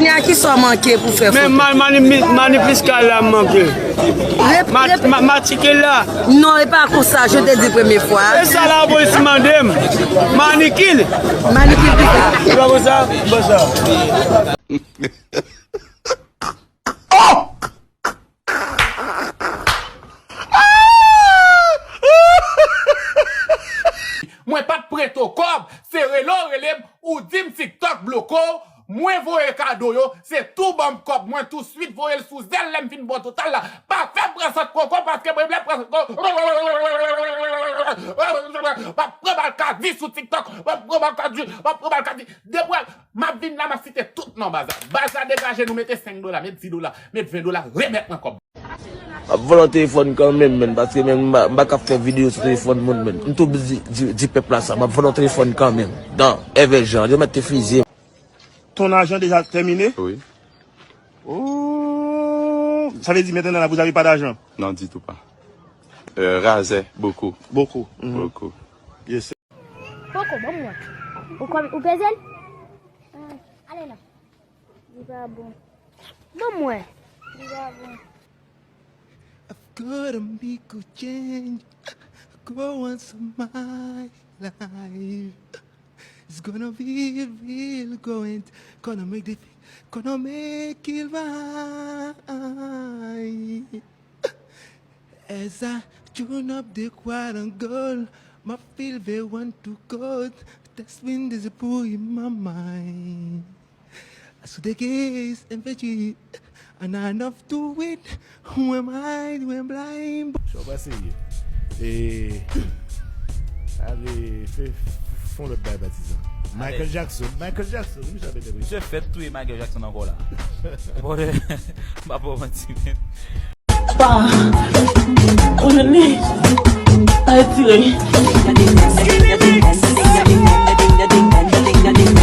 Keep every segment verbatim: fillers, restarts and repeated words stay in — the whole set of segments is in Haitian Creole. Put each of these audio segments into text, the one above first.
Kounye a ki sa w manke pou fè foto? Men ma- mani- mi- mani pliska la m manke. Rep- Ma- rep- ma- Matrikil la. Non, e pa konsa, je te di premye fwa. E sa lapolis mande m. Manikil. Manikil ki sa? E pa konsa? Bon sa. Mwen pa t prete w kòb, se rele w rele m, ou di m TikTok bloke w, mwen voye kado yo, se tou ban m kòb mwen touswit voye l sou zèl lè m fin ba w total la. Pa fè m pran sant koko paske mwen vle pran sant koko. M ap pran bal kadi sou TikTok, m ap pran bal kadi, m ap pran bal kadi. Depi m ap vin la, m ap site tout non baz la. Baz la degaje nou, mete senk dola, met dis dola, met ven dola, remèt mwen kòb. M ap vòlè yon telefòn kanmenm, menn, paske, menn, m pa, m pa ka fè videyo sou telefòn moun, menn. M tou di, di, di pèp la sa, m ap vòlè yon telefòn kanmenm. Dan, èvè jan, yo mèt te fizye m. Ton ajan deja tèmine? Wi. Oh, sa vle di mentnan la, vous avez pas d'argent? Non, ditou pa. Euh, razè, bokou. Bokou. Mhm. Bokou. Yes, sir. Poko, ban m wè. Ou kòm, ou peze l? Ale la. Li pa bon. Ban m wè. Li pa bon. I've got a big change going on in my life. It's gonna be real going, gonna make the, gonna make it right. As I tune up the choir and girl, my feel they want to go. That's when there's a boy in my mind. So the gays and veggie, and enough to win. Who am I? Who am blind? Show pa serye. E ale fè fon lòt bay patizan. Michael Jackson, Michael Jackson, wi, sa pete wi. Misye fèt touye Michael Jackson ankò la. Brother, m pa ba w manti, men. Pa. Konnen li. Ay, tire.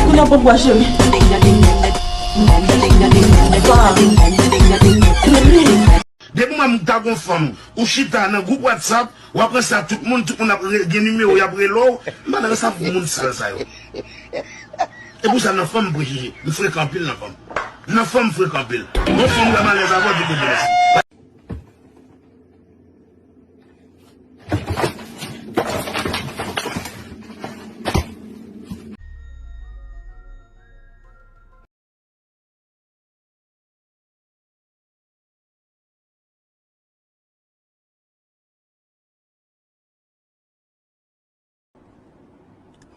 Kounye a pran bwa cheri. Pa. Konnen li. Depi mwen m ta gon fanm, ou chita nan gwoup WhatsApp, w ap ranse ak tout moun, tout moun ap re- gen nimewo, y ap rele w, m pa nan ranse ak moun sal sa yo. E pou sa nan fanm m prejije, m frekan anpil nan fanm. Nan fanm m frekan anpil. Bon fanm m ka malèz avè w, di kote mèsi.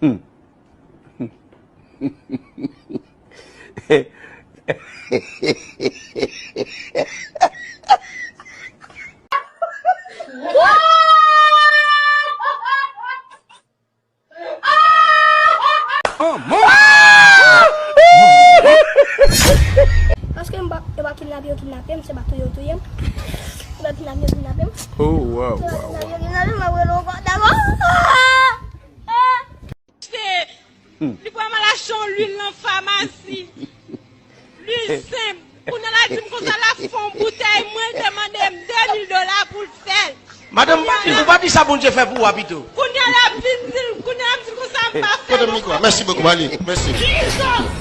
Hmm. Paske m pa, yo pa kidnape, yo kidnape m, se pa touye yo touye m. Yo pa kidnape, yo kidnape m. Oh, wow, wow, wow. Yo kidnape m, m ap rele w ankò. Dakò? Se, li pral al achte yon lwil nan famasi. Lwil senp. Kounye a la di m konsa l ap fè yon boutèy, mwen te mande m de mil dola pou l fè l. Madanm, ou pa di sa Bondye fè pou ou a pito. Kounye a la vin di l, kounye a la di l konsa m pa fè l ankò. Mèsi bokou, Mali. Mèsi. Jesus!